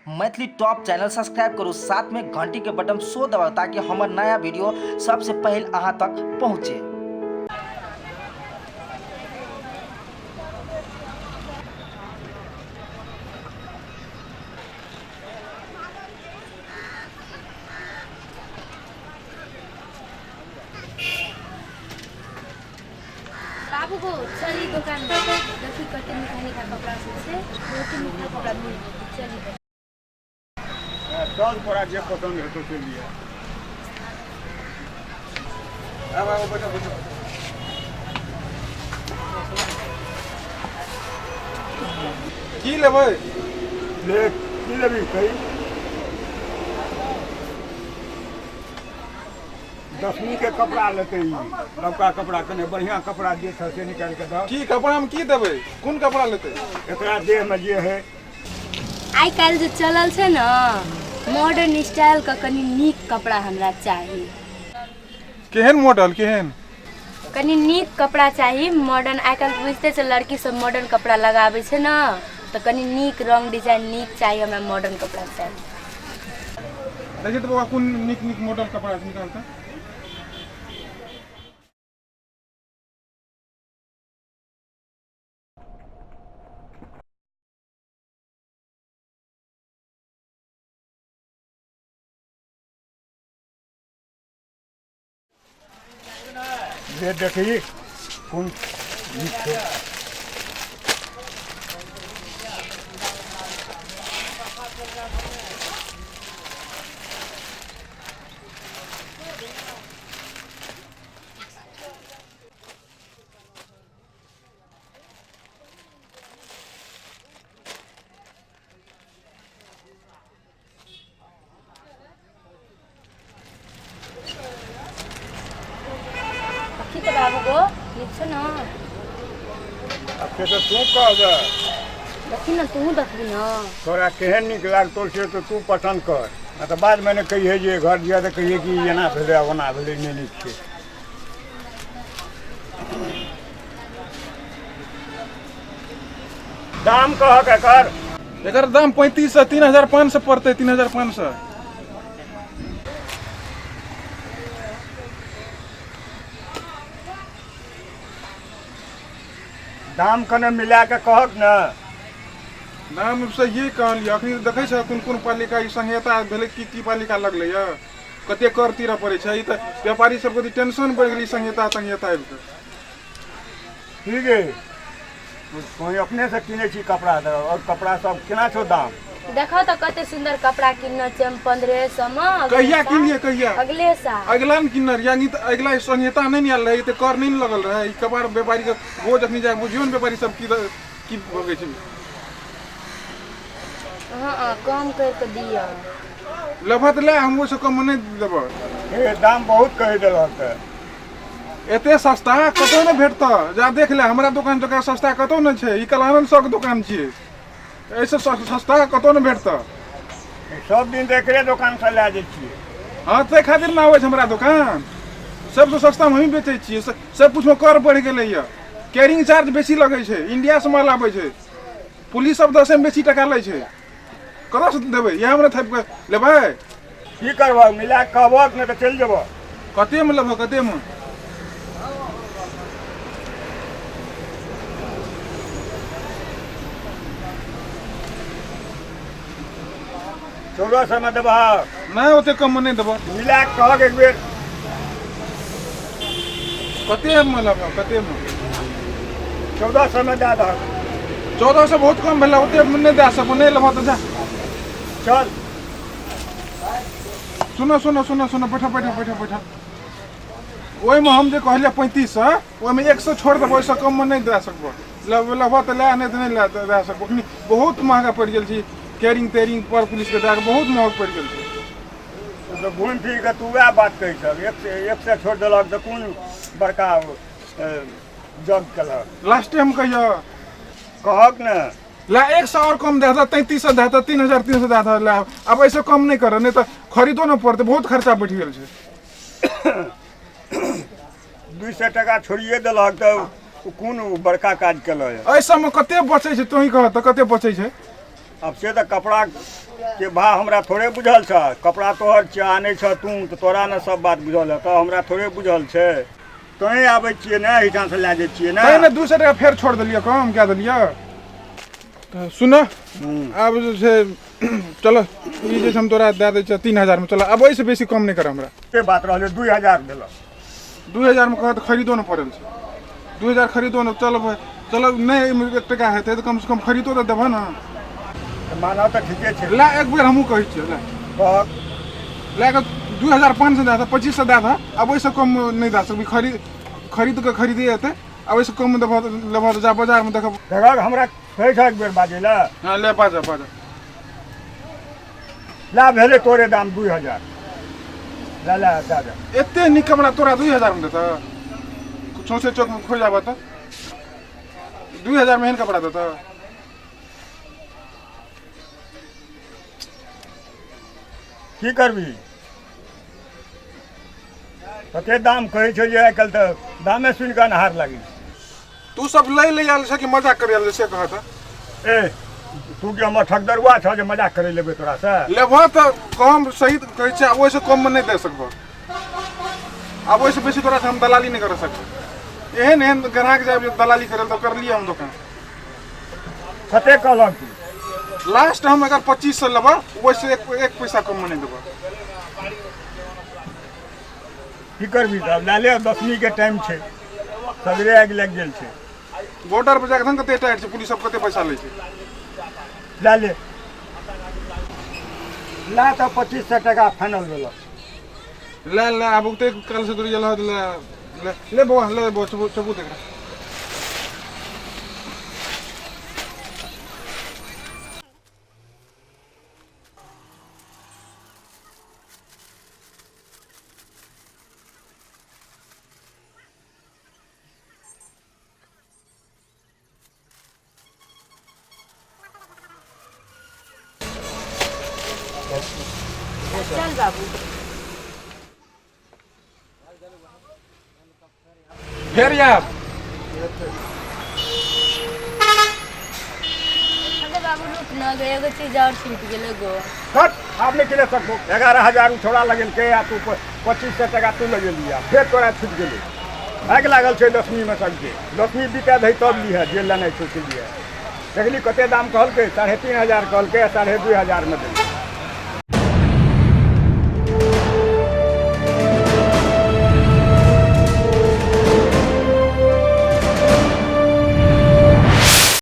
Maithili top channel subscribe करू, साथ में घंटी के बटन सो दबाउ ताकि हमर नया वीडियो सबसे पहले अहाँ तक पहुँचे। बाबू गो चली दोकान में, देखी कते नीक नीक कपड़ा सब छै, बहुते नीक नीक कपड़ा मिल जेतै, चली। चल, तोरा जे पसंद हेतौ से लिअ। आब आब, बैठो बैठो। की लेबै? ले, की लेबही कही। दसमी के कपड़ा लेतै ई, नवका कपड़ा, कने बढ़िया कपड़ा जे छ से निकालि के दऽ। की कपड़ा में की देबै? कोन कपड़ा लेतै? एकरा देह में जे है। आइ काल्हि जे चलल छै ने मॉडर्न स्टाइल के, कनि नीक कपड़ा हमरा चाही। केहन मॉडल, केहन? कनि नीक कपड़ा चाही, मॉडर्न। आइ काल्हि बुझिते छै, लड़की सब मॉडर्न कपड़ा लगाबै छै ने, तऽ कनि नीक रंग डिजाइन नीक चाही हमरा, मॉडर्न कपड़ा चाही। देखिए तऽ बौआ, कोन नीक नीक मॉडल कपड़ा छै, निकाल तऽ। जे देखही, कोन नीक छै। की तऽ बाबू गो, नीक छौ ने? आब से तऽ तू कहबे। देखी ने, तूहूँ देखबी ने। तोरा केहन नीक लागतौ से तऽ तू पसन्द कर, नहि तऽ बादमे ने कहिहे जे घर दिया तऽ कहिहे कि एना भेलै आ ओना भेलै, नहि नीक छै। दाम कहक एकर। एकर दाम 3500, 3500 पड़तै, 3500। दाम कने मिला कऽ कहक ने। दाम सहिए कहलियै। अखनी देखै छ कोन कोन पालिका ई संहिता भेलै, की की पालिका लगलै यऽ, कते कर तीरऽ पड़ै छै। ई तऽ व्यापारी सबके तऽ टेंशन बढ़ि गेलै ई संहिता तंहिता आबि कऽ। ठीक है, तों अपने से किनै छी कपड़ा तऽ और कपड़ा सब केना छौ दाम? देखो तऽ कते सुंदर कपड़ा किनने छियै हम 1500 मे। अगले कहिया साल। किनलियै, कहिया? अगले साल। अगिला मे किनने रहियै। यानी तऽ अगिला संहिता नहि ने आयल रहै, तऽ कर नहि ने लगल रहै। ई कबाड़ व्यापारी के बोझ अखनी जाके बुझियौ ने, व्यापारी सब की की भोगै छै। हँ हँ, कम करि कऽ दिअ। लेबह तऽ ले, हम ओहिसँ कम नहि देबह। हे, दाम बहुत कहि देलहक तऽ। एते सस्ता कतौ नहि भेटतह, जा देख ले। हमरा दोकान जकाँ सस्ता कतौ नहि छै। ई कलानंद सौक दोकान छियै, एहिसँ सस्ता कतौ नहि भेटतह। सब दिन तऽ एकरे दोकानसँ लए जाइ छियै। हँ, ताहि खातिर ने आबै छै हमरा दोकान। सबसँ सस्ता हमही बेचै छियै। सब कुछमे कर बढ़ि गेलैया, कैरिंग चार्ज बेसी लगै छै, इंडियासँ माल आबै छै, पुलिस सब दसेमे बेसी टका लै छै। कतऽसँ देबै? इएह हमरा थापि कऽ लेबै? की करबह, मिला कऽ कहबह नहि तऽ चलि जेबह। कतेमे लेबह, कतेमे? 1400 मे देबह? नहि, ओते कममे नहि देबह। मिला कऽ कहक एक बेर। कतेमे लेबह, कतेमे? 1400 मे दए दहक। 1400 बहुत कम भेलै, ओते नहि दए सकबो। नहि लेबह तऽ जा। चल। सुनो सुनो सुनो सुनो, बैठो बैठो बैठो बैठो। ओहिमे हम जे कहलियै 3500, ओहिमे 100 छोड़ि देबो, ओहिसँ कममे नहि दए सकबो। लेबह तऽ लए, नहि तऽ नहि लए दए सकबो। अखनी बहुत महगा पड़ि गेल छै, कैरिंग तेरिंग पर पुलिसके दए कऽ बहुत महग पड़ि गेल छै। तऽ घुमि फिर कऽ तू वएह बात कहै छह, 100 छोड़ि देलक तऽ कोन बड़का जग केलक? लास्टे हम कहियो कहक ने। ला, 100 आओर कम दए दह, 3300 दए दह, 3300 दए दह। ला, आब एहिसँ कम नहि करह, नहि तऽ खरीदो नहि पड़तै, बहुत खर्चा बढ़ि गेल छै। 200 टाका छोड़िए देलक तऽ ओ कोन बड़का काज केलक? एहि सबमे कते बचै छै, तोही कह तऽ, कते बचै छै? आब से तऽ कपड़ा के भाव हमरा थोड़े बुझल छ। कपड़ा तोहर छियै, आनै छ तू तऽ तोरा ने सब बात बुझल हेतौ, हमरा थोड़े बुझल छै। तोहें आबै छियै ने एहिठामसँ लए जाइ छियै ने। तैँ ने 200 टाका फेर छोड़ि देलियै, कम कए देलियै। तऽ सुन, आब जे छै चल ई जे छै हम तोरा दए दै छियौ 3000 मे, चल आब ओहिसँ बेसी कम नहि कर हमरा। से बात रहलै, 2000 भेलौ। 2000 मे कहत खरीदो ने पड़ल छै, 2000 खरीदो ने। चल भाइ चल, नहि एहिमे 1 टका हेतै तऽ कमसँ कम खरीदो तऽ देबह ने। मानव तऽ ठीके छै। ला एक बेर हमहूँ कहै छियौ, ला कहक। लए कऽ 2500 दए दह, 2500 दए दह, आब ओहिसँ कम नहि दए सकबही। खरीद कऽ खरीदे हेतै, आब ओहिसँ कम देबह लेबह तऽ जा बाजारमे देखब। देखहक हमरा कहै छह एक बेर बाजै लए। हँ ले बाजऽ बाजऽ। ला भेलै तोरे दाम 2000, ला ला दए दे। एते नीक कमरा तोरा 2000 मे देतऽ? सौंसे चौकमे खोजि आबऽ तऽ 2000 मे एहन कपड़ा देतऽ? की करबही, तते दाम कहै छै जे आइ काल्हि तऽ दामे सुनि कऽ अन्हार लागै छै। तू सब लै ले आयल छै कि मजाक करे आयल छै से कह तऽ। ए तू की हमर ठकदरुआ छह जे मजाक करे लेबै तोरासँ? लेबह तऽ कम सही कहै छै, आब ओहिसँ कममे नहि दे सकबह। आब ओहिसँ बेसी तोरासँ हम दलाली नहि कर सकबो। एहन एहन ग्राहक जायब जे दलाली करे तऽ करलियै हम दोकान। कते कहलक तू? लास्ट हम अगर 2500 लेबह, ओहिसँ एक पैसा कममे नहि देबह। की करबी तब, लए ले, दसमी के टाइम छै, सगरे आगि लागि गेल छै। बॉर्डर पर जाके कते टाइट छै, पुलिस सब कते पैसा लै छै। लए ले, ला तऽ 2500 टाका फाइनल भेलक। ले ले, आब ओते काल से दूर गेल ले ले ले बौआ, ले बौआ, चबू चबू देख। चल बाबू। फेर आयब। अरे बाबू रुक न गो, एगो चीज और छूट गेलो गो। कट, आब नहि किने सकबो। 11000 छोड़ा लगेलकै आ तू 2500 टाका तू लगेलियै, फेर तोरा छूटि गेलै। आगि लागल छै दसमीमे सबके, दसमी बीता दही तब लिहऽ, जे लेनाइ छौ से लिहऽ। देखली कते दाम कहलकै, 3500 कहलकै, 2500 मे देलकै।